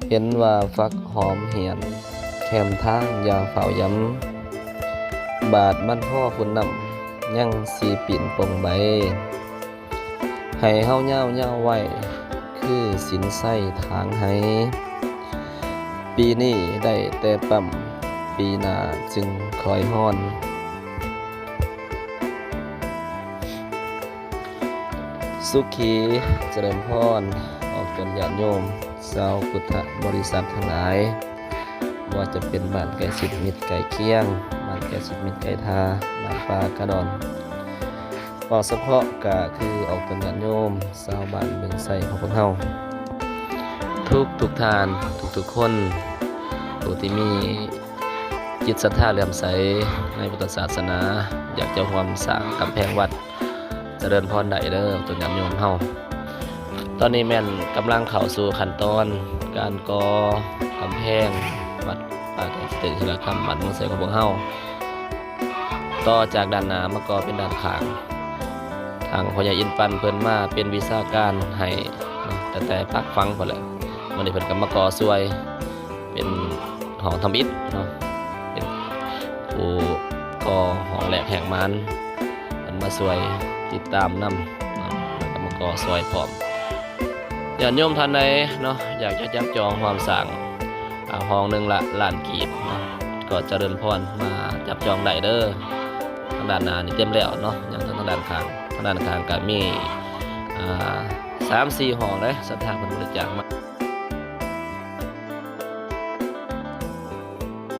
ເຫັນວ່າຝັກຫອມຫ້ຽນ ແຄມທາງຢ່າຟ້າວຢຳ ບາດມັນພໍຝຸ່ນນ້ຳ ຍັງຊິປິ່ນປົ່ງໃບ. ໃຫ້ເຮົາຍາວໆໄວ້ ຄືສິນໄຊທາງໄຫ. ປີນີ້ໄດ້ແຕ່ປ້ຳ ປີໜ້າຈຶ່ງຄ່ອຍຮ້ອນ. ສຸຂີຈະເລີນພອນ ອອກຕົນຍາດໂຍມຊາວພຸດທະບໍລິສັດທັງຫຼາຍ, ບໍ່ວ່າຈະເປັນບ້ານໃກ້ຊິດມິດໃກ້ຄຽງ, ບ້ານໃກ້ຊິດມິດໃກ້ທ່າ, ບ້ານປ່າກະດອນ, ເວົ້າສະເພາະກະຄືອອກຕົນຍາດໂຍມຊາວບ້ານເມືອງໄຊຂອງພວກເຮົາ ທຸກໆທ່ານ, ທຸກໆຄົນ ຜູ້ທີ່ມີຈິດສັດທາເຫຼື້ອມໃສໃນພຸດທະສາສະໜາ, ຢາກຈະຮ່ວມສ້າງກຳແພງວັດ ຈະເລີນພອນໄດ້ເດີ ຕົນຍາດໂຍມເຮົາ. ຕອນນີ້ແມ່ນກຳລັງເຂົ້າສູ່ຂັ້ນຕອນການກໍ່ກຳແພງວັດປ່າແກ້ວຈິດ ເຖິງທີ່ລະຄຳ ບ້ານເມືອງໄຊຂອງພວກເຮົາ. ຕໍ່ຈາກດ້ານໜ້າມາກໍ່ເປັນດ້ານຂ້າງ, ທາງພໍ່ໃຫຍ່ອິນປັນເພິ່ນມາເປັນວິຊາການໃຫ້ເນາະ ຕັ້ງແຕ່ປັກຝັງພຸ້ນແຫຼະ. ມື້ນີ້ເພິ່ນກໍມາກໍ່ຊ່ວຍ ເປັນຫ້ອງທຳອິດເນາະ, ເປັນຜູ້ກໍ່ຫ້ອງແລກແຮກໝານ ເພິ່ນມາຊ່ວຍຕິດຕາມນຳເນາະ ແລ້ວກໍມາກໍ່ຊ່ວຍພ້ອມ. ຍາດໂຍມທ່ານໃດເນາະ ຢາກຈະຈັບຈອງຮ່ວມສ້າງ ອາ ຫ້ອງໜຶ່ງລະລ້ານກີບເນາະ ກໍຈະເລີນພອນມາຈັບຈອງໄດ້ເດີ. ທາງດ້ານໜ້ານີ້ເຕັມແລ້ວເນາະ, ຍັງທາງດ້ານຂ້າງ, ທາງດ້ານຂ້າງກໍມີ ອາ ສາມສີ່ຫ້ອງເດ້ ສັດທາເພິ່ນບໍລິຈາກມາ.